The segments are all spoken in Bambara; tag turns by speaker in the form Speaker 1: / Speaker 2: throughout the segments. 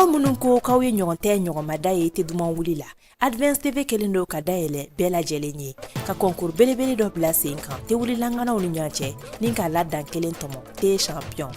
Speaker 1: Aw minnu ko k'aw ye ɲɔgɔn tɛ ɲɔgɔnmada ye te duman wuli la, Advance TV kɛlen don ka dayɛlɛ bɛɛ lajɛlen ye ka concours belebele dɔ bila sen kan te wulilanganaw ni ɲɔgɔn cɛ ni k'a la dan kelen tɔmɔ te champion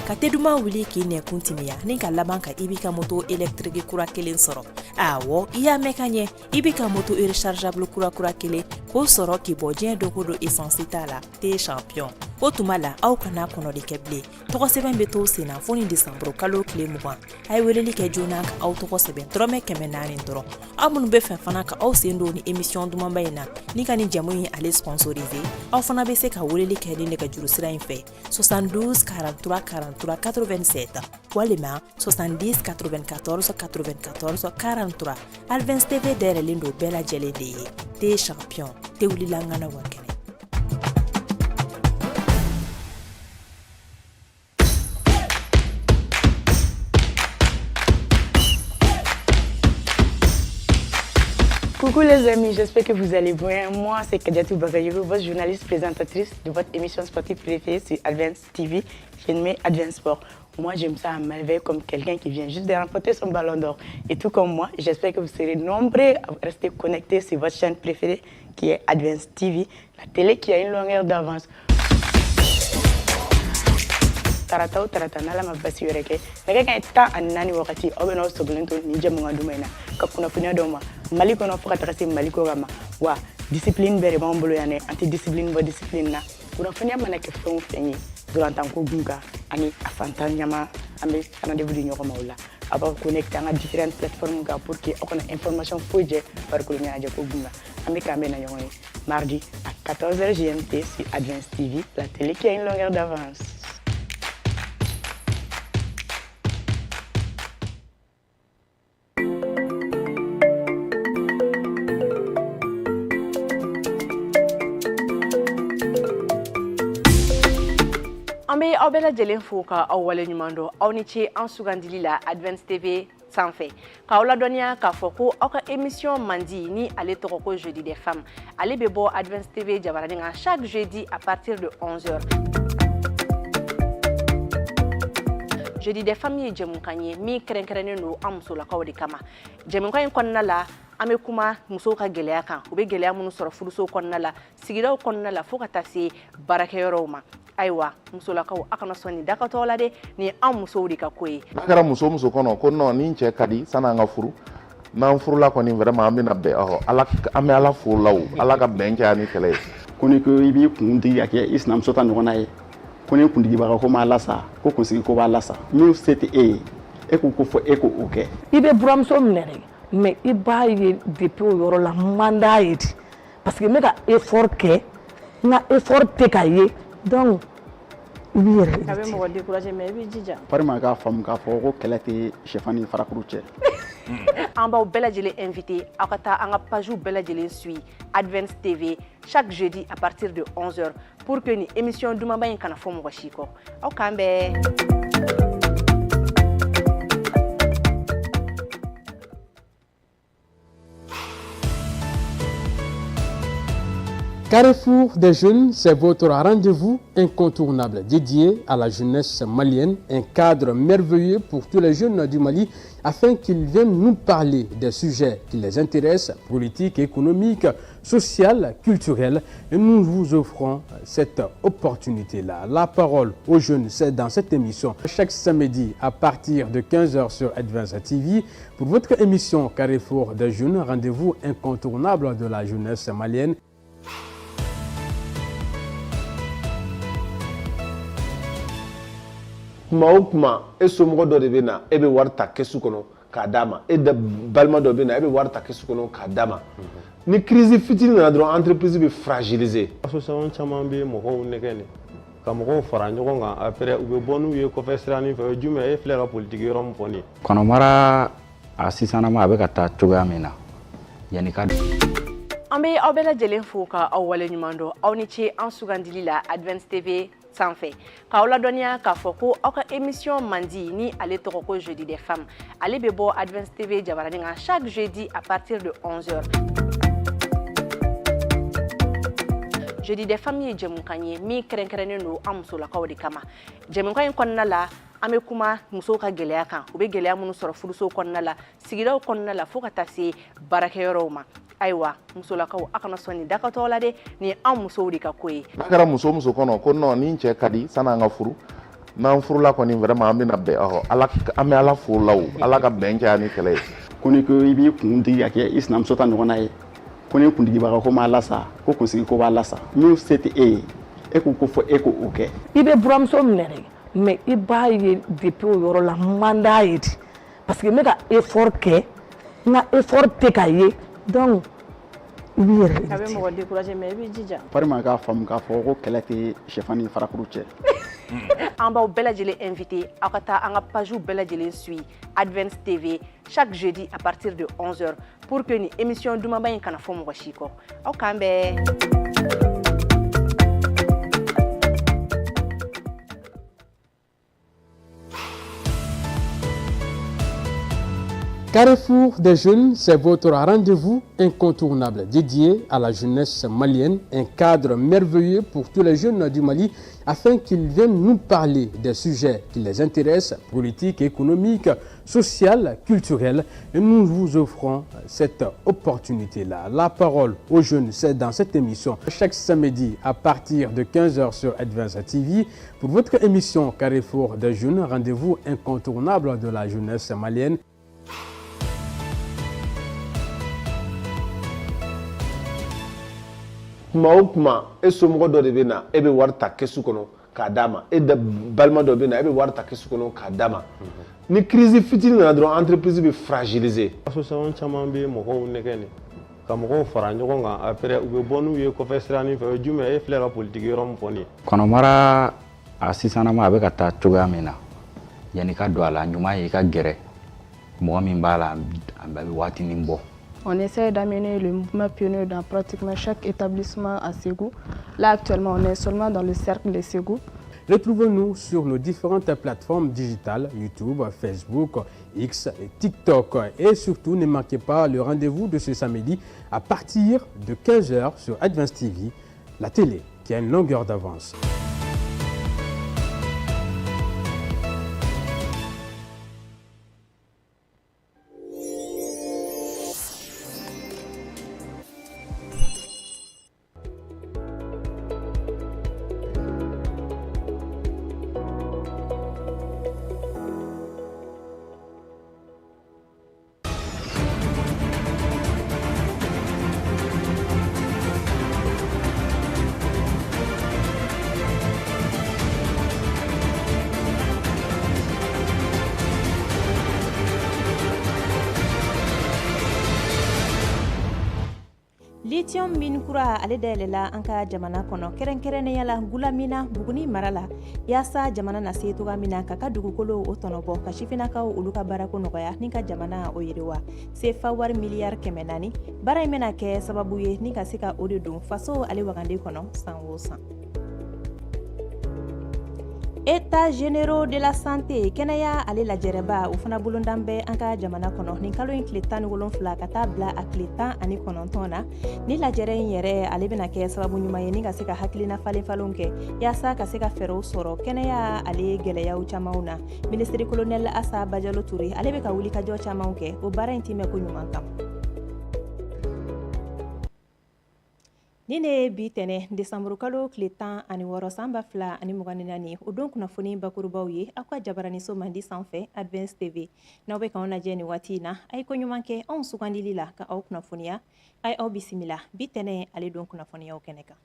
Speaker 1: ka te duman wuli k'i nɛkun timiya ni ka laban ka i b'i ka moto électrique kura kelen sɔrɔ. Awɔ, i y'a mɛn ka ɲɛ, i b'i ka moto rechargeable kura kura kelen k'o sɔrɔ k'i bɔ diɲɛ dogo don essence t'a la. Te champion o tuma la, aw kana kɔnɔdi kɛ bilen. Tɔgɔ sɛbɛn bɛ to sen na fo ni desanburu kalo tile 20. A ye weleli kɛ joona ka aw tɔgɔ sɛbɛn, dɔrɔmɛ 400 dɔrɔn. Aw minnu bɛ fɛ fana ka aw sen don ni émission dumanba in na ni ka nin jɛmu in ale sponsoriser, aw fana bɛ se ka weleli kɛ ni nɛgɛjuru sira in fɛ: 72 43 43 87 walima 70 94 94 43. Advance TV dayɛlɛlen don bɛɛ lajɛlen de ye. Te champion, te wulila ŋana wa kɛnɛ.
Speaker 2: Coucou les amis, j'espère que vous allez bien. Moi, c'est Kadiatou Bagayoko, votre journaliste présentatrice de votre émission sportive préférée sur Advance TV, j'ai nommé Advance Sport. Moi, j'aime ça à m'élever comme quelqu'un qui vient juste de remporter son ballon d'or. Et tout comme moi, j'espère que vous serez nombreux à rester connectés sur votre chaîne préférée qui est Advance TV, la télé qui a une longueur d'avance. Tarata o tarata, n'ala ma basi wɛrɛ kɛ, nɛgɛ kaɲɛ 14 wagati, aw bɛ n'aw sogolen to nin jɛmukan duman in na ka kunnafoniya d'aw ma Mali kɔnɔ fo ka taga se Mali kɔ kan ma. Wa discipline bɛɛ de b'an bolo yan dɛ, an tɛ discipline bɔ discipline na. Kunnafoniya mana kɛ fɛn o fɛn ye dolantanko gun kan ani a fantan ɲama, an bɛ rendez-vous di ɲɔgɔn ma o la. Aw b'aw connecté an ka différentes plateformes kan pour que aw kana information foyi jɛ farikolo ɲɛnajɛ ko gun kan. An bɛ k'an bɛn na ɲɔgɔn ye mardi à 14h GMT sur Advance TV, la télé qui a une longueur d'avance.
Speaker 3: An bɛ aw bɛɛ lajɛlen fo ka aw wale ɲuman dɔn. Aw ni ce an sugandili la Advance TV sanfɛ. K'aw ladɔnniya k'a fɔ ko aw ka émission mandi ni ale tɔgɔ ko Jeudi des femmes, ale bɛ bɔ Advance TV jabaranin kan chaque jeudi à partir de 11h. Jeudi des femmes ye jɛmukan ye min kɛrɛnkɛrɛnnen don an musolakaw de kama. Jɛmukan in kɔnɔna la, an bɛ kuma musow ka gɛlɛya kan, u bɛ gɛlɛya minnu sɔrɔ furuso kɔnɔna la, sigidaw kɔnɔna la, fo ka taa se baarakɛyɔrɔw ma. Ayiwa, musolakaw, aw kana sɔn nin dakatɔ la dɛ, nin ye an musow de ka ko ye.
Speaker 4: N'a kɛra muso o muso kɔnɔ ko non, ni cɛ ka di san'an ka furu, n'an furula kɔni, vraiment an bɛna bɛn. Ɔhɔ, ala, an bɛ Ala fo la o, Ala ka bɛn kɛ ni kɛlɛ ye.
Speaker 5: Ko ni ko i b'i kun digi ka kɛ i sinamuso ta ɲɔgɔnna ye, ko ni kundigibaga ko m'a lasa, ko kunsigi ko b'a lasa, min se tɛ e ye, e ko ko fɔ e ko o kɛ.
Speaker 6: I bɛ buramuso minɛ dɛ, mais i b'a ye depuis o yɔrɔ la, n man d'a ye de, parce que n bɛ ka effort kɛ, n ka effort tɛ ka ye, donc i b'i yɛrɛ
Speaker 7: A bɛ mɔgɔ décourager, mais i b'i jija.
Speaker 5: Farima k'a faamu k'a fɔ ko kɛlɛ tɛ sɛfan ni farakuru cɛ.
Speaker 3: An b'aw bɛɛ lajɛlen invité, aw ka taa an ka page bɛɛ lajɛlen suit Advance TV chaque jeudi à partir de 11h pour que ni émission dumanba in kana fɔ mɔgɔ si kɔ. Aw k'an bɛn.
Speaker 8: Carrefour des jeunes, c'est votre rendez-vous incontournable dédié à la jeunesse malienne, un cadre merveilleux pour tous les jeunes du Mali afin qu'ils viennent nous parler des sujets qui les intéressent, politiques, économiques, sociales, culturels. Et nous vous offrons cette opportunité-là. La parole aux jeunes, c'est dans cette émission, chaque samedi à partir de 15h sur Advance TV. Pour votre émission Carrefour des jeunes, rendez-vous incontournable de la jeunesse malienne.
Speaker 9: Kuma o kuma, e somɔgɔ dɔ de bɛ na, e bɛ wari ta kɛsu kɔnɔ k'a d'a ma. E da balima dɔ bɛ na, e bɛ wari ta kɛsu kɔnɔ k'a d'a ma. Ni crise fitinin nana dɔrɔn, entreprise bɛ fragiliser.
Speaker 10: Association caman bɛ mɔgɔw nɛgɛ nin ka mɔgɔw fara ɲɔgɔn kan, après u bɛ bɔ n'u ye kɔfɛ siranin fɛ. O ye jumɛn? E filɛ ka politique yɔrɔ min fɔ nin ye.
Speaker 11: Kɔnɔmara a sisanama, a bɛ ka taa cogoya min na yanni ka
Speaker 3: An bɛ aw bɛɛ lajɛlen fo ka aw wale ɲuman dɔn. Aw ni ce an sugandili la Advance TV sanfɛ. K'aw ladɔnniya k'a fɔ ko aw ka émission mandi ni ale tɔgɔ ko Jeudi des femmes, ale bɛ bɔ Advance TV jabaranin kan chaque jeudi à partir de 11h. Jeudi des femmes ye jɛmukan ye min kɛrɛnkɛrɛnnen don an musolakaw de kama. Jɛmukan in kɔnɔna la, An bɛ kuma musow ka gɛlɛya kan, u bɛ gɛlɛya minnu sɔrɔ furuso kɔnɔna la, sigidaw kɔnɔna la, fo ka taa se baarakɛyɔrɔw ma. Ayiwa, musolakaw, aw kana sɔn nin dakatɔ la dɛ, nin ye anw musow de ka ko ye.
Speaker 4: N'a kɛra muso muso kɔnɔ ko non, ni n cɛ ka di, san'an ka furu, n'an furula kɔni, vraiment an bɛna bɛn, ɔhɔ, ala an bɛ Ala fo la o, Ala ka bɛn caya ni kɛlɛ ye.
Speaker 5: Ko n'i ko i b'i kun digi ka kɛ i sinamuso ta ɲɔgɔnna ye, ko ni kundigibaga ko m'a lasa, ko kunsigi ko b'a lasa. Min se tɛ e ye, e ko ko fɔ e k'o kɛ.
Speaker 6: I bɛ buramuso minɛ dɛ, mais i b'a ye depuis o yɔrɔ la, n man d'a ye de, parce que n bɛ ka effort kɛ, n ka effort tɛ ka ye, donc i b'i yɛrɛ
Speaker 7: A bɛ mɔgɔ décourager, mais i b'i jija.
Speaker 5: Farima k'a faamu k'a fɔ ko kɛlɛ tɛ sɛfan ni farakuru cɛ.
Speaker 3: An b'aw bɛɛ lajɛlen invité, aw ka taa an ka page bɛɛ lajɛlen suit, Advance TV, chaque jeudi à partir de 11h, pour que ni émission dumanba in kana fɔ mɔgɔ si kɔ. Aw k'an bɛn.
Speaker 8: Carrefour des jeunes, c'est votre rendez-vous incontournable dédié à la jeunesse malienne, un cadre merveilleux pour tous les jeunes du Mali afin qu'ils viennent nous parler des sujets qui les intéressent, politiques, économiques, sociales, culturels. Et nous vous offrons cette opportunité-là. La parole aux jeunes, c'est dans cette émission, chaque samedi à partir de 15h sur Advance TV. Pour votre émission Carrefour des jeunes, rendez-vous incontournable de la jeunesse malienne.
Speaker 9: Kuma o kuma, e somɔgɔ dɔ de bɛ na, e bɛ wari ta kɛsu kɔnɔ k'a d'a ma, e da balima dɔ bɛ na, e bɛ wari ta kɛsu kɔnɔ k'a d'a ma. Ni crise fitinin nana dɔrɔn, entreprise bɛ fragiliser.
Speaker 10: Association caman bɛ mɔgɔw nɛgɛ de, ka mɔgɔw fara ɲɔgɔn kan, après u bɛ bɔ n'u ye kɔfɛ siranin fɛ. O ye jumɛn ye? E filɛ ka politique yɔrɔ min fɔ nin ye.
Speaker 11: Kɔnɔmara a sisanama, a bɛ ka taa cogoya min na, yanni ka don a la, ɲuman ye i ka gɛrɛ mɔgɔ min b'a la, a bɛ waatinin bɔ.
Speaker 7: On essaie d'amener le mouvement pionnier dans pratiquement chaque établissement à Ségou. Là, actuellement, on est seulement dans le cercle de Ségou.
Speaker 8: Retrouvez-nous sur nos différentes plateformes digitales, YouTube, Facebook, X et TikTok. Et surtout, ne manquez pas le rendez-vous de ce samedi à partir de 15h sur Advance TV, la télé qui a une longueur d'avance.
Speaker 1: Lithium mine kura, ale dayɛlɛla an ka jamana kɔnɔ, kɛrɛnkɛrɛnnenya la Gulamina, Buguni mara la, yaasa jamana na se toga min na ka ka dugukolo o tɔnɔbɔ, ka sifinnakaw olu ka baarako nɔgɔya ni ka jamana o yiriwa. Sefa wari miliyari 400. Baara in bɛna kɛ sababu ye ni ka se ka o de don faso ale wagande kɔnɔ san o san. États généraux de la santé, kɛnɛya ale lajɛrɛba, o fana bolondan bɛ an ka jamana kɔnɔ nin kalo in tile 17 ka taa bila a tile 19 na. Ni lajɛrɛ in yɛrɛ, ale bɛna kɛ sababu ɲuman ye ni ka se ka hakilina falen falenw kɛ, yaasa ka se ka fɛɛrɛw sɔrɔ kɛnɛya ale gɛlɛyaw camanw na. Minisiri colonel Asa Bajalo Ture, ale bɛ ka wulikajɔ camanw kɛ o baara in timɛ ko ɲuman kama. Ni ne ye bi tɛnɛ desanburu kalo tile 16 san 2024, o don kunnafoni bakurubaw ye aw ka jabaraniso mandi sanfɛ, Advance TV. N'aw bɛ k'anw lajɛ nin waati in na, a ye ko ɲuman kɛ anw sugandili la ka aw kunnafoniya. A ye aw bisimila bi tɛnɛ ale don kunnafoniyaw kɛnɛ kan.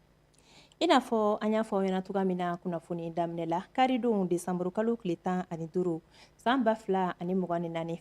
Speaker 1: I n'a fɔ an y'a fɔ aw ɲɛna cogoya min na kunnafoni daminɛ la, karidon desanburu kalo tile 15 san 2024,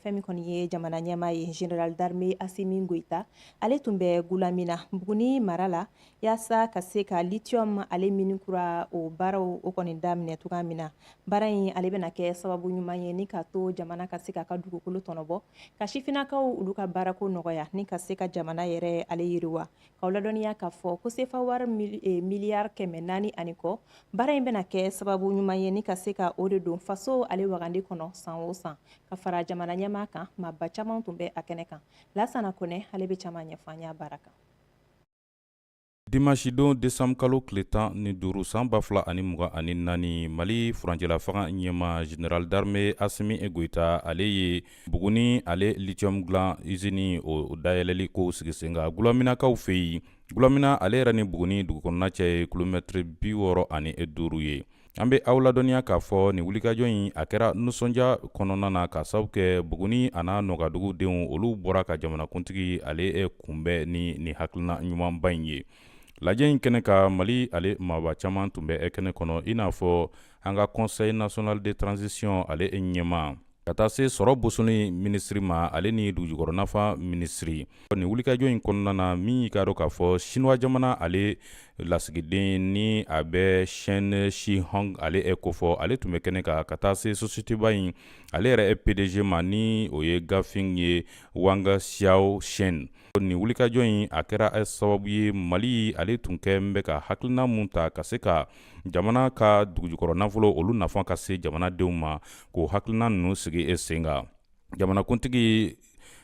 Speaker 1: fɛn min kɔni ye jamana ɲɛmaa ye, général d'armée Asimi Goïta, ale tun bɛ Gulamina, Buguni mara la, yaasa ka se ka lithium ale mine kura o baaraw o kɔni daminɛ cogoya min na. Baara in ale bɛna kɛ sababu ɲuman ye ni k'a to jamana ka se k'a ka dugukolo tɔnɔbɔ, ka sifinnakaw olu ka baarako nɔgɔya ni ka se ka jamana yɛrɛ ale yiriwa. K'aw ladɔnniya k'a fɔ ko sefa wari miliyari 400 ani kɔ, baara in bɛna kɛ sababu ɲuman ye ni ka se ka o de don faso ale wagande kɔnɔ san o san. Ka fara jamana ɲɛmaa kan, maaba caman tun bɛ a kɛnɛ kan. Lasana Kɔnɛ, ale bɛ caman ɲɛfɔ an y'a baara kan.
Speaker 12: Dimanche don décembre kalo tile 15 san 2024, Mali furancɛla fanga ɲɛmaa général d'armée Asimi Goyita, ale ye Buguni ale lithium dilan usine o dayɛlɛli ko sigi sen kan Gulaminakaw fɛ yen. Gulamina ale yɛrɛ ni Buguni dugu kɔnɔna cɛ ye kilomɛtiri 65 ye. An bɛ aw ladɔnniya k'a fɔ nin wulikajɔ in a kɛra nisɔndiya kɔnɔna na, ka sababu kɛ Buguni a n'a nɔgadugudenw olu bɔra ka jamanakuntigi ale kunbɛn ni nin hakilina ɲumanba in ye. Lajɛ in kɛnɛ kan, Mali ale maaba caman tun bɛ kɛnɛ kɔnɔ, i n'a fɔ an ka Conseil national de transition ale ɲɛmaa, ka taa se sɔrɔ bosoni minisiri ma, ale ni dugujukɔrɔ nafa minisiri. Nin wulikajɔ in kɔnɔna na, min y'i k'a dɔn k'a fɔ Sinuwa jamana ale lasigiden ni a bɛ Shen Shi Hong ale kofɔ, ale tun bɛ kɛnɛ kan, ka taa se société ba in ale yɛrɛ PDG ma, ni o ye Gafin ye Wang Xiao Shen. Nin wulikajɔ in a kɛra sababu ye Mali ale tun kɛ bɛ ka hakilina mun ta ka se ka jamana ka dugujukɔrɔ nafolo olu nafa ka se jamanadenw ma, k'o hakilina ninnu sigi sen kan. Jamanakuntigi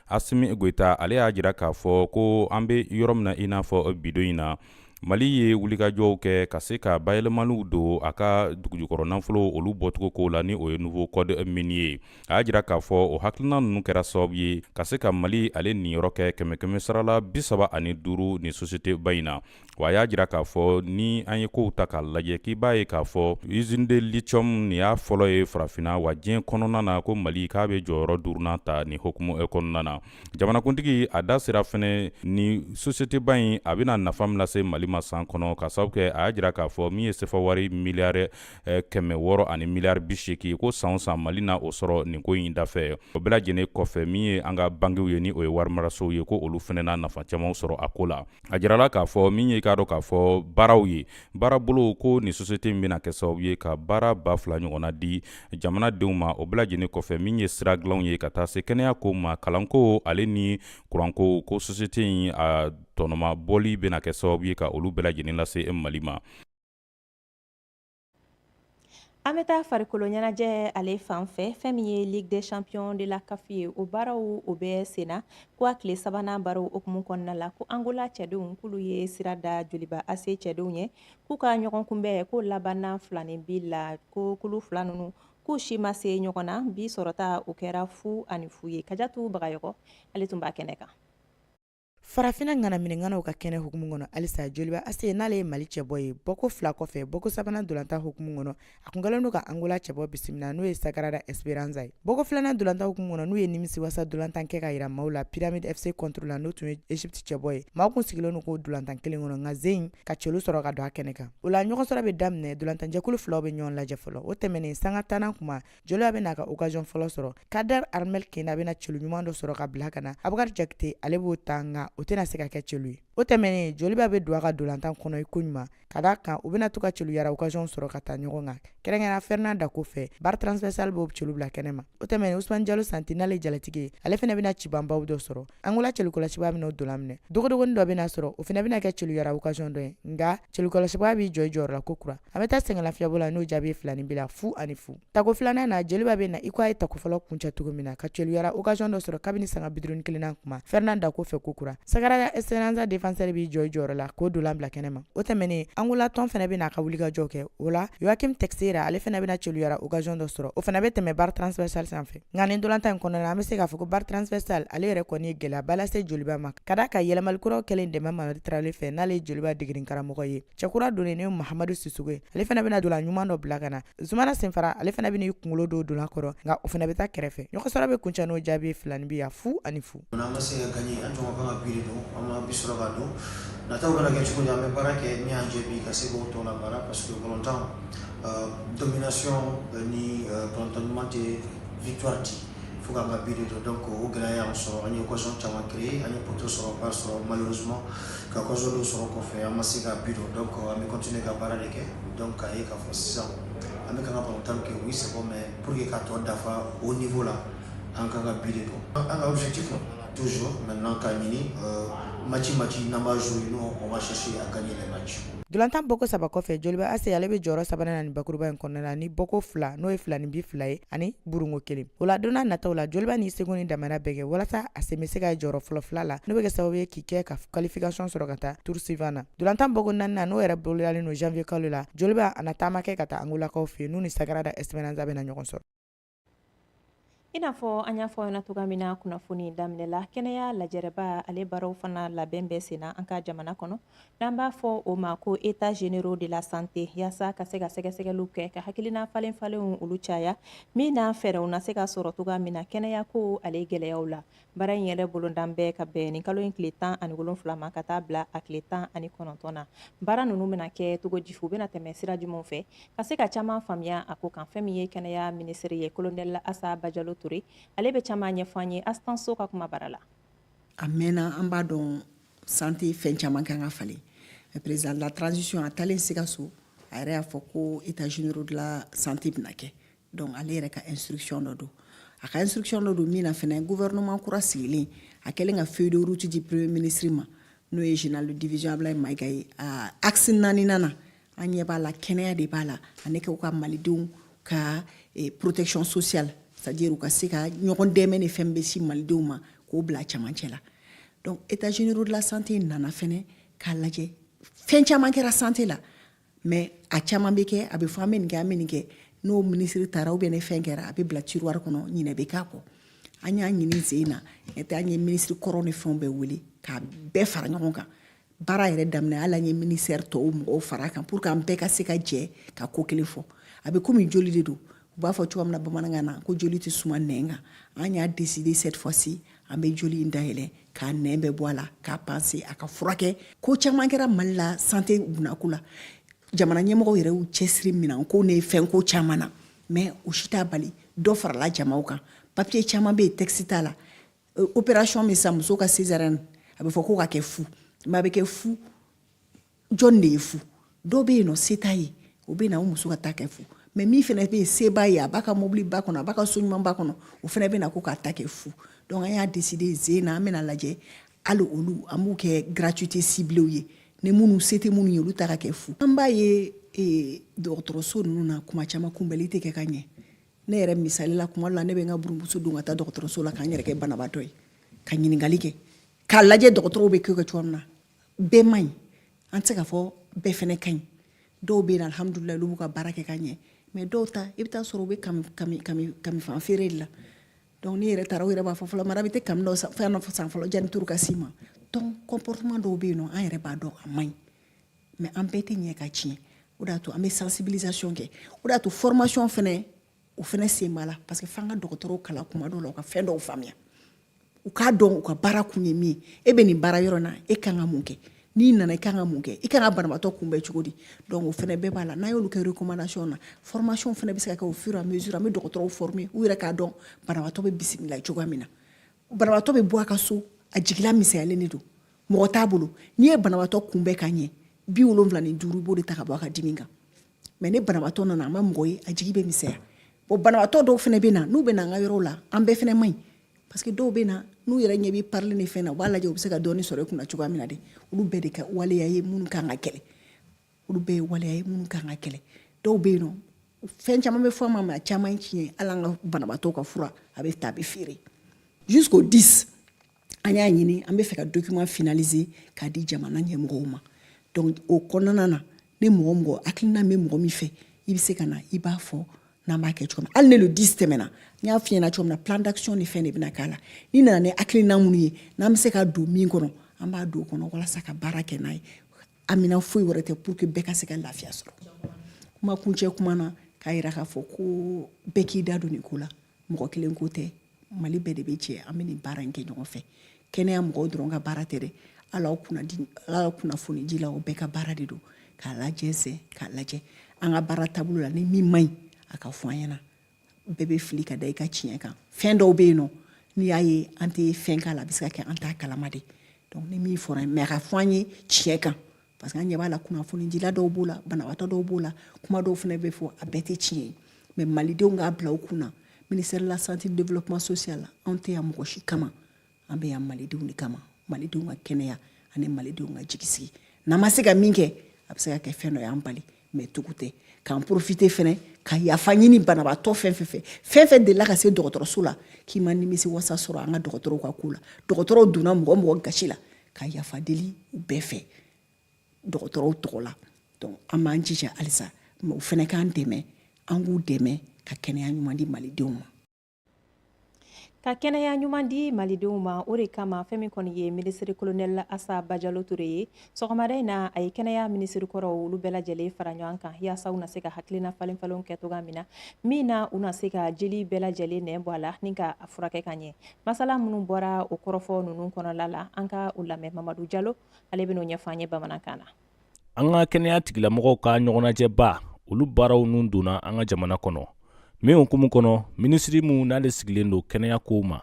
Speaker 12: Asimi Goyita ale y'a jira k'a fɔ ko an bɛ yɔrɔ min na, i n'a fɔ bi don in na, Mali ye wulikajɔw kɛ ka se ka bayɛlɛmaliw don a ka dugujukɔrɔ nafolo olu bɔcogo ko la, ni o ye nouveau code minier ye. A y'a jira k'a fɔ o hakilina ninnu kɛra sababu ye ka se ka Mali ale niyɔrɔ kɛ kɛmɛ kɛmɛ sarala 35 nin société ba in na. Wa a y'a jira k'a fɔ ni an ye kow ta k'a lajɛ, k'i b'a ye k'a fɔ usine de lithium nin y'a fɔlɔ ye farafinna wa diɲɛ kɔnɔna na, ko Mali k'a bɛ jɔyɔrɔ duurunan ta nin hukumu kɔnɔna na. Jamanakuntigi a da sera fɛnɛ ni société ba in a bɛna nafa min lase Mali ma san kɔnɔ, ka sababu kɛ a y'a jira k'a fɔ min ye sefa wari miliyari 600 ani miliyari 80, ko san o san Mali na o sɔrɔ nin ko in dafɛ. O bɛɛ lajɛlen kɔfɛ, min ye an ka bankiw ye, ni o ye warimarasow ye, ko olu fɛnɛ na nafa caman sɔrɔ a ko la. A jirala k'a fɔ min ye k'a dɔn k'a fɔ baaraw ye baarabolo, ko nin société in bɛna kɛ sababu ye ka baara 2000 ɲɔgɔnna di jamanadenw ma. O bɛɛ lajɛlen kɔfɛ, min ye sira dilanw ye, ka taa se kɛnɛya ko ma, kalanko ale ni kuranko, ko société in a tɔnɔma bɔli bɛna kɛ sababu ye ka olu bɛɛ lajɛlen lase Mali ma.
Speaker 13: An bɛ taa farikolo ɲɛnajɛ ale fan fɛ. Fɛn min ye Ligue des champions de la CAF ye, o baaraw o bɛ senna. Ko a tile sabanan baaraw hukumu kɔnɔna la, ko Angola cɛdenw k'olu ye sira da Joliba AC cɛdenw ye, k'u ka ɲɔgɔn kunbɛn ko labanna 2 ni bi la, ko kulu fila ninnu k'u si ma se ɲɔgɔn na. Bi sɔrɔta o kɛra 0-0 ye. Kajatu Bagayɔgɔ ale tun b'a kɛnɛ kan.
Speaker 14: Farafinna ŋanaminɛŋanaw ka kɛnɛ hukumu kɔnɔ halisa, Joliba AC n'ale ye Mali cɛbɔ ye, bɔko fila kɔfɛ, bɔko sabanan dolantan hukumu kɔnɔ, a kun kɛlen don ka Angola cɛbɔ bisimila, n'o ye Sagrada Esperanza ye. Bɔko filanan dolantan hukumu kɔnɔ, n'u ye nimisiwasa dolantan kɛ ka yira maaw la Pyramide FC contre la, n'o tun ye Egypte cɛbɔ ye. Maaw kun sigilen don k'o dolantan kelen kɔnɔ, nka zen ka celu sɔrɔ ka don a kɛnɛ kan. O la ɲɔgɔn sɔrɔ bɛ daminɛ, dolantanjɛkulu filaw bɛ ɲɔgɔn lajɛ fɔlɔ. O tɛmɛnen, sanga tannan kuma, Joliba bɛ n'a ka occasion fɔlɔ sɔrɔ. Kader Armel Kena bɛna celu ɲuman dɔ sɔrɔ ka bila ka na. Abubakar Jakite ale b'o ta, nka o tɛna se ka kɛ celu ye. O tɛmɛnen, Joliba bɛ don a ka dolantan kɔnɔ i ko ɲuman, ka d'a kan u bɛna to ka celu yara occasion sɔrɔ ka taa ɲɔgɔn kan, kɛrɛnkɛrɛnnenya Fernand Dako fɛ. Barre transversale b'o celu bila kɛnɛ ma. O tɛmɛnen, Ousmane Diallo Santi n'ale jalatigi ye, ale fana bɛna cibanbaw dɔ sɔrɔ. Angola celukɔlɔsiba bɛna o dolan minɛ. Dogodogoni dɔ bɛna sɔrɔ, o fana bɛna kɛ celu yara occasion dɔ ye, nka celukɔlɔsiba b'i jɔ i jɔyɔrɔ la ko kura. An bɛ taa sɛgɛnlafiɲɛbɔ la n'o jaabi ye 2 ni bi la, 0-0. Tako filanan na, Joliba bɛ na i ko a ye tako fɔlɔ kuncɛ cogo min na, ka celu yara occasion dɔ sɔrɔ kabini sanga 51nan kuma, Fernand Dako fɛ ko kura. Sagrada Esperanza défenseur b'i jɔ i jɔyɔrɔ la k'o dolan bila kɛnɛ ma. O tɛmɛnen, Angola tɔn fana bɛ n'a ka wulikajɔ kɛ. O la Joaquim Teixeira ale fana bɛna celu yara occasion dɔ sɔrɔ, o fana bɛ tɛmɛ barre transversale sanfɛ. Nka nin dolantan in kɔnɔna na, an bɛ se k'a fɔ ko barre transversale ale yɛrɛ kɔni ye gɛlɛyaba lase Joliba ma, ka d'a kan yɛlɛmali kuraw kɛlen dɛmɛ Mamadi Tarawele fɛ, n'ale ye Joliba degeli karamɔgɔ ye. Cɛkura donnen ni Mahamadu Sisoko ye, ale fana bɛna dolan ɲuman dɔ bila ka na. Zumana Senfara ale fana bɛna i kunkolo don dolan kɔrɔ, nka o fana bɛ taa kɛrɛfɛ. Ɲɔgɔnsɔrɔ bɛ kuncɛ n'o jaabi ye 2 ni bi ya, 0-0.
Speaker 15: N'an ma se ka gagner, an tun ka kan ka but de don, an ma but sɔrɔ ka don. Nataw bɛna kɛ cogo di? An bɛ baara kɛ min y'an jɛ bi ka se k'o tɔ labaara, parce que balontan, domination ni balontan ɲuman tɛ victoire di, fo k'an ka but de don. Donc o gɛlɛya y'an sɔrɔ. An ye occasion caman créer, an ye poteau sɔrɔ, barre sɔrɔ. Malheureusement, ka occasion dɔw sɔrɔ kɔfɛ, an ma se ka but don. Donc an bɛ continuer ka baara de kɛ. Donc k'a ye k'a fɔ sisan an bɛ kan ka balontan kɛ, oui, c'est bon, mais pour que ka tɔ dafa au niveau la, an kan ka but de don. An ka objectif toujours maintenant k'a ɲini Match match n'an b'a jouer, nous on va chercher à gagner les matchs.
Speaker 14: Ntolantan bɔko saba kɔfɛ, Joliba AC ale bɛ jɔyɔrɔ sabanan na nin bakuruba in kɔnɔna la ni bɔko fila, n'o ye fila ni bi fila ye ani burunko kelen. O la, don nataw la, Joliba ni seko ni damara bɛɛ kɛ walasa a sen bɛ se ka jɔyɔrɔ fɔlɔ fila la, n'o bɛ kɛ sababu ye k'i kɛ ka qualification sɔrɔ ka taa tour suivant na. Ntolantan bɔko naaninan, n'o yɛrɛ bolodalen don janvier kalo la, Joliba a na taama kɛ ka taa Angolakaw fɛ yen, n'u ni Sagrada Esperanza bɛna ɲɔgɔn sɔrɔ.
Speaker 13: I n'a fɔ an y'a fɔ ɲɛna cogoya min na kunnafoni daminɛ la, kɛnɛya lajɛrɛba ale baaraw fana labɛn bɛ senna an ka jamana kɔnɔ, n'an b'a fɔ o ma ko état généraux de la santé, yaasa ka se ka sɛgɛsɛgɛliw kɛ, ka hakilina falen falenw olu caya, min n'a fɛɛrɛw na se ka sɔrɔ cogoya min na kɛnɛya ko ale gɛlɛyaw la. Baara in yɛrɛ bolodan bɛ ka bɛn nin kalo in tile 17 ma ka taa bila a tile 19 na. Baara ninnu bɛna kɛ cogo di, u bɛna tɛmɛ sira jumɛnw fɛ, ka se ka caman faamuya a ko kan, fɛn min ye kɛnɛya minisiri ye, colonel Asa Bajalo Ture, ale bɛ caman ɲɛfɔ an ye Asitanso ka kuma bara la.
Speaker 16: A mɛnna, an b'a dɔn, santé fɛn caman kan ka falen. Mais président de la transition, a taalen Sikaso, a yɛrɛ y'a fɔ ko état généraux de la santé bɛna kɛ. Donc ale yɛrɛ ka instruction dɔ don, a ka instruction dɔ don min na fɛnɛ, gouvernement kura sigilen, a kɛlen ka feuille de route di premier ministre ma, n'o ye général de division Ablaye Maïga ye. A axe naaninan na, an ɲɛ b'a la, kɛnɛya de b'a la, ani ka ka malidenw ka protection sociale, c'est à dire u ka se ka ɲɔgɔn dɛmɛ ni fɛn bɛ si malidenw ma, k'o bila camancɛ la. Donc état généraux de la santé nana fɛnɛ k'a lajɛ. Fɛn caman kɛra santé la, mais a caman bɛ kɛ, a bɛ fɔ an bɛ nin kɛ, an bɛ nin kɛ, n'o ministre taara ou bien ni fɛn kɛra, a bɛ bila tiroir kɔnɔ, ɲinɛ bɛ k'a kɔ. An y'a ɲini sen na tɛ, an ye ministre kɔrɔ ni fɛnw bɛɛ wele k'a bɛɛ fara ɲɔgɔn kan. Baara yɛrɛ daminɛ, hali an ye ministère tɔw mɔgɔw fara kan pour que an bɛɛ ka se ka jɛ ka ko kelen fɔ. A bɛ komi joli de don, u b'a fɔ cogoya min na bamanankan na ko joli tɛ suma nɛn kan. An y'a décider, cette fois-ci an bɛ joli in dayɛlɛ k'a nɛn bɛɛ bɔ a la, k'a panser, a ka furakɛ. Ko caman kɛra Mali la santé bunako la. Jamana ɲɛmɔgɔw yɛrɛ y'u cɛsiri minɛnko ni fɛnko caman na, mais o si t'a bali dɔ farala jamaw kan. Papier caman bɛ yen, texte t'a la. Opération min sisan, muso ka césarienne, a bɛ fɔ ko ka kɛ fu, mais a bɛ kɛ fu, jɔn de ye fu? Dɔw bɛ yen nɔ, se t'a ye, o bɛ na o muso ka taa kɛ fu. Mais min fana bɛ yen, se b'a ye, a b'a ka mobili ba kɔnɔ, a b'a ka so ɲuman ba kɔnɔ, o fana bɛ na ko k'a ta kɛ fu. Donc an y'a décider zen na, an bɛna lajɛ, hali olu, an b'u kɛ gratuité ciblée ye, ni minnu se tɛ minnu ye, olu ta ka kɛ fu. An b'a ye dɔgɔtɔrɔso ninnu na, kuma caman kunbɛli tɛ kɛ ka ɲɛ. Ne yɛrɛ misali la, kuma dɔ la, ne bɛ n ka burumuso don ka taa dɔgɔtɔrɔso la, k'an yɛrɛ kɛ banabaatɔ ye, ka ɲininkali kɛ, k'a lajɛ dɔgɔtɔrɔw bɛ kɛ cogoya min na. Bɛɛ man ɲi, an tɛ se k'a fɔ bɛɛ fɛnɛ ka ɲi. Dɔw bɛ yen, alihamudulilayi, olu b'u ka baara kɛ ka ɲɛ, mais dɔw ta, i bɛ taa sɔrɔ u bɛ kami kami kami kami fan feere de la. Donc n'i yɛrɛ taara, u yɛrɛ b'a fɔ fɔlɔ, mara bɛ tɛ kami dɔ fɛn dɔ san fɔlɔ janni turu ka s'i ma. Donc comportement dɔw bɛ yen nɔ, an yɛrɛ b'a dɔn a man ɲi, mais an bɛɛ tɛ ɲɛ ka tiɲɛ. O de y'a to an bɛ sensibilisation kɛ, o de y'a to formation fɛnɛ, o fɛnɛ sen b'a la, parce que f'an ka dɔgɔtɔrɔw kalan kuma dɔw la, u ka fɛn dɔw faamuya, u k'a dɔn u ka baara kun ye min ye. E bɛ nin baara yɔrɔ in na, e kan ka mun kɛ? N'i nana, i kan ka mun kɛ? I kan ka banabaatɔ kunbɛn cogo di? Donc o fɛnɛ bɛɛ b'a la. N'an y'olu kɛ recommandation na, formation fɛnɛ bɛ se ka kɛ au fur et à mesure. An bɛ dɔgɔtɔrɔw former, u yɛrɛ k'a dɔn banabaatɔ bɛ bisimila cogoya min na. Banabaatɔ bɛ bɔ a ka so, a jigila misɛnyalen de don, mɔgɔ t'a bolo. N'i ye banabaatɔ kunbɛn ka ɲɛ, 75, i b'o de ta ka bɔ a ka dimi kan. Mais ni banabaatɔ nana, a ma mɔgɔ ye, a jigi bɛ misɛnya. Bon, banabaatɔ dɔw fɛnɛ bɛ na, n'u bɛ na an ka yɔrɔw la, an bɛɛ fɛnɛ man ɲi, parce que dɔw bɛ na, n'u yɛrɛ ɲɛ bɛ parili ni fɛn na, u b'a lajɛ u bɛ se ka dɔɔni sɔrɔ i kunna cogoya min na de. Olu bɛɛ de ka waleya ye minnu kan ka kɛlɛ, olu bɛɛ ye waleya ye minnu kan ka kɛlɛ. Dɔw bɛ yen nɔ, fɛn caman bɛ fɔ a ma, mais a caman ye tiɲɛ ye. Hali an ka banabaatɔw ka fura, a bɛ ta, a bɛ feere. Jusqu'au 10, an y'a ɲini, an bɛ fɛ ka document finaliser k'a di jamana ɲɛmɔgɔw ma. Donc o kɔnɔna na, ni mɔgɔ mɔgɔ hakilina bɛ mɔgɔ min fɛ, i bɛ se ka na, i b'a fɔ n'an b'a kɛ cogo min. Hali ni le 10 tɛmɛna, n y'a f'i ɲɛna cogo min na, plan d'action ni fɛn de bɛna k'a la. N'i nana ni hakilina minnu ye, n'an bɛ se ka don min kɔnɔ, an b'a don o kɔnɔ walasa ka baara kɛ n'a ye. Amina, foyi wɛrɛ tɛ, pour que bɛɛ ka se ka lafiya sɔrɔ. Kuma kuncɛ kuma na, k'a yira k'a fɔ ko bɛɛ k'i da don nin ko la. Mɔgɔ kelen ko tɛ, Mali bɛɛ de bɛ jɛ, an bɛ nin baara in kɛ ɲɔgɔn fɛ. Kɛnɛya mɔgɔw dɔrɔn ka baara tɛ dɛ, hali aw kunnafoni dilaw bɛɛ ka baara de don, k'a lajɛnsɛn, k'a lajɛ an ka baara taabolo la. Ni min man ɲi, a ka fɔ an ɲɛna. Bɛɛ bɛ fili ka da i ka tiɲɛ kan. Fɛn dɔw bɛ yen nɔ, n'i y'a ye an tɛ fɛn k'a la, a bɛ se ka kɛ an t'a kalama de. Donc ni min fɔra, mais a ka fɔ an ye tiɲɛ kan, parce que an ɲɛ b'a la, kunnafonidila dɔw b'o la, banabaatɔ dɔw b'o la, kuma dɔw fana bɛ fɔ, a bɛɛ tɛ tiɲɛ ye. Mais malidenw k'a bila u kunna, ministère de la santé, développement social, anw tɛ yan mɔgɔ si kama, an bɛ yan malidenw de kama. Malidenw ka kɛnɛya ani malidenw ka jigisigi. N'an ma se ka min kɛ, a bɛ se ka kɛ fɛn dɔ y'an bali, mais tugu tɛ. K'an profiter fɛnɛ ka yafa ɲini banabaatɔ fɛn fɛn fɛ, fɛn fɛn delila ka se dɔgɔtɔrɔso la k'i ma nimisi wasa sɔrɔ an ka dɔgɔtɔrɔw ka ko la, dɔgɔtɔrɔw donna mɔgɔ mɔgɔ gasi la, ka yafa deli u bɛɛ fɛ dɔgɔtɔrɔw tɔgɔ la. Donc an b'an jija halisa, mais u fɛnɛ k'an dɛmɛ, an k'u dɛmɛ ka kɛnɛya ɲuman di malidenw ma.
Speaker 13: Ka kɛnɛya ɲuman di malidenw ma, o de kama fɛn min kɔni ye minisiri kolonɛli Asa Bajalo Ture ye, sɔgɔmada in na a ye kɛnɛya minisiri kɔrɔw olu bɛɛ lajɛlen fara ɲɔgɔn kan yaasa u na se ka hakilina falen falenw kɛ cogoya min na, min na u na se ka jeli bɛɛ lajɛlen nɛn bɔ a la ni ka a furakɛ ka ɲɛ. Masala minnu bɔra o kɔrɔfɔ ninnu kɔnɔla la, an ka u lamɛn. Mamadu Jalo, ale bɛn'o ɲɛfɔ an ye bamanankan na.
Speaker 12: An ka kɛnɛya tigilamɔgɔw ka ɲɔgɔnnajɛba, olu baaraw nun donna an ka jamana kɔnɔ. Min hukumu kɔnɔ, minisiri min n'ale sigilen don kɛnɛya kow ma,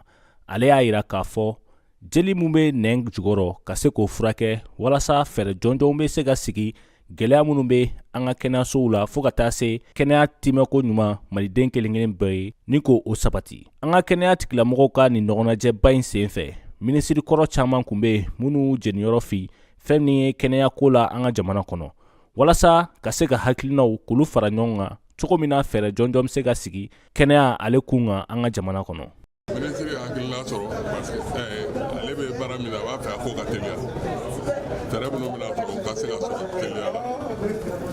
Speaker 12: ale y'a yira k'a fɔ jeli min bɛ nɛn jukɔrɔ ka se k'o furakɛ walasa fɛɛrɛ jɔnjɔnw bɛ se ka sigi gɛlɛya minnu bɛ an ka kɛnɛyasow la, fo ka taa se kɛnɛya timɛko ɲuman maliden kelen kelen bɛɛ ye ni k'o sabati. An ka kɛnɛya tigilamɔgɔw ka nin ɲɔgɔnnajɛba in senfɛ, minisiri kɔrɔ caman tun bɛ yen minnu jeniyɔrɔ fin fɛn min ye kɛnɛya ko la an ka jamana kɔnɔ, walasa ka se ka hakilinaw k'olu fara ɲɔgɔn kan cogo min na fɛɛrɛ jɔnjɔn bɛ se ka sigi kɛnɛya ale kun kan an ka jamana kɔnɔ.
Speaker 17: Minisiri ye hakilina sɔrɔ parce que ale bɛ baara min na, a b'a fɛ a ko ka teliya, fɛɛrɛ minnu bɛna sɔrɔ, u ka se ka sɔrɔ teliya la.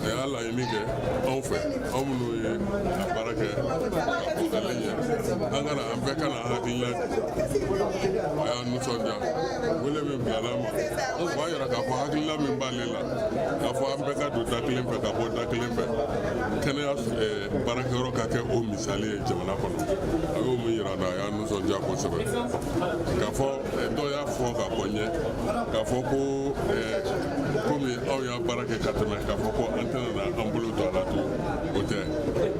Speaker 17: A y'a laɲini kɛ anw fɛ, anw minnu ye a baara kɛ ka kɔn ale ɲɛ, an kana an bɛɛ ka na hakilina di. A y'a nisɔndiya wele min bilala ma. O b'a yira k'a fɔ hakilina min b'ale la, k'a fɔ an bɛɛ ka don da kelen fɛ ka bɔ da kelen fɛ, kɛnɛya baarakɛyɔrɔ ka kɛ o misali ye jamana kɔnɔ. A y'o min yira na, a y'a nisɔndiya kosɛbɛ. K'a fɔ dɔw y'a fɔ ka kɔn ɲɛ k'a fɔ ko komi aw y'a baara kɛ ka tɛmɛ, k'a fɔ ko an tɛna na an bolo don a la tun, o tɛ,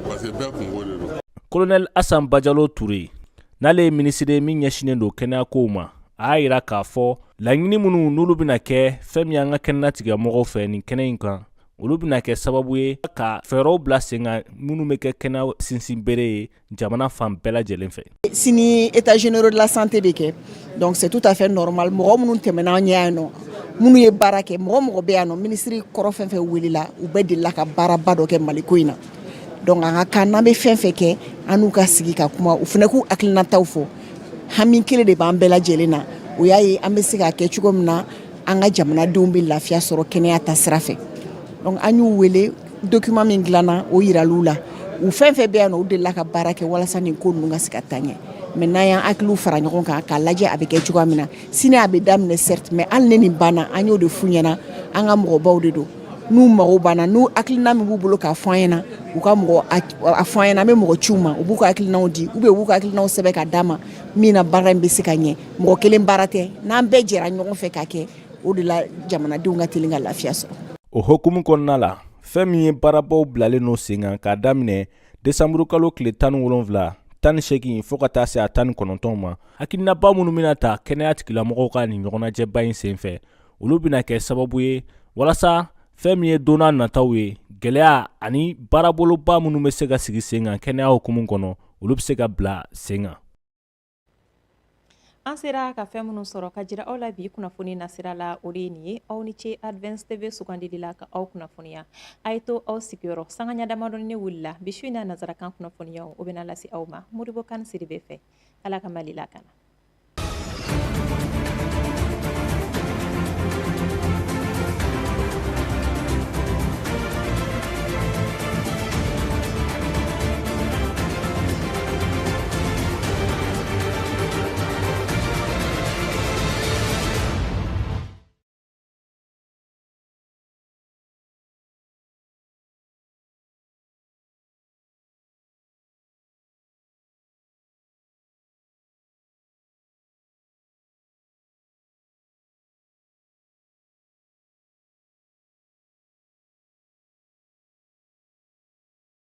Speaker 17: parce que bɛɛ kunko de don.
Speaker 12: Kolonɛli Asan Bajalo Ture, n'ale ye minisiri ye min ɲɛsinnen don kɛnɛya kow ma, a y'a yira k'a fɔ laɲini minnu n'olu bɛna kɛ fɛn min y'an ka kɛnɛya tigilamɔgɔw fɛ nin kɛnɛ in kan, olu bɛna kɛ sababu ye ka fɛɛrɛw bila sen kan minnu bɛ kɛ kɛnɛya sinsin bere ye jamana fan bɛɛ lajɛlen fɛ.
Speaker 16: Sini état généraux de la santé bɛ kɛ, donc c'est tout à fait normal. Mɔgɔ minnu tɛmɛna an ɲɛ yan nɔ, minnu ye baara kɛ, mɔgɔ mɔgɔ bɛ yan nɔ, minisiri kɔrɔ fɛn fɛn welela, u bɛɛ delila ka baaraba dɔ kɛ Maliko in na. Donc an ka kan, n'an bɛ fɛn fɛn kɛ, an n'u ka sigi ka kuma, u fana k'u hakilinataw fɔ. Hami kelen de b'an bɛɛ lajɛlen na, o y'a ye an bɛ se k'a kɛ cogo min na an ka jamanadenw bɛ lafiya sɔrɔ kɛnɛya ta sira fɛ. Donc an y'u wele, document min dilanna, o yiral'u la. U fɛn fɛn bɛ yan nɔ, u delila ka baara kɛ walasa nin ko ninnu ka se ka taa ɲɛ. Mais n'an y'an hakiliw fara ɲɔgɔn kan k'a lajɛ a bɛ kɛ cogoya min na, sini a bɛ daminɛ certes, mais hali ni nin banna, an y'o de f'u ɲɛna, an ka mɔgɔbaw de don, n'u mago banna, n'u hakilina min b'u bolo k'a fɔ an ɲɛna, u ka mɔgɔ a fɔ an ɲɛna, an bɛ mɔgɔ ci u ma, u b'u ka hakilinaw di ou bien u b'u ka hakilinaw sɛbɛn ka d'a ma, min na baara in bɛ se ka ɲɛ. Mɔgɔ kelen baara tɛ, n'an bɛɛ jɛra ɲɔgɔn fɛ k'a kɛ, o de la jamanadenw ka teli ka lafiya sɔrɔ.
Speaker 12: O hukumu kɔnɔna la, fɛn min ye baarabaw bilalen don sen kan k'a daminɛ desanburukalo tile 17, 18 fo ka taa se a 19 ma, hakilinaba minnu bɛna ta kɛnɛya tigilamɔgɔw ka nin ɲɔgɔnnajɛba in senfɛ, olu bɛna kɛ sababu ye walasa fɛn min ye don n'a nataw ye, gɛlɛya ani baaraboloba minnu bɛ se ka sigi sen kan kɛnɛya hukumu kɔnɔ, olu bɛ se ka bila sen kan.
Speaker 13: An sera ka fɛn minnu sɔrɔ ka jira aw la bi kunnafoni nasira la, o de ye nin ye. Aw ni ce Advance TV sugandili la ka aw kunnafoniya. A ye to aw sigiyɔrɔ, sangaɲa damadɔni ne wulila bi su in na, nansarakan kunnafoniyaw, o bɛna lase aw ma Modibo Kane Sidibe fɛ. Ala ka Mali lakana.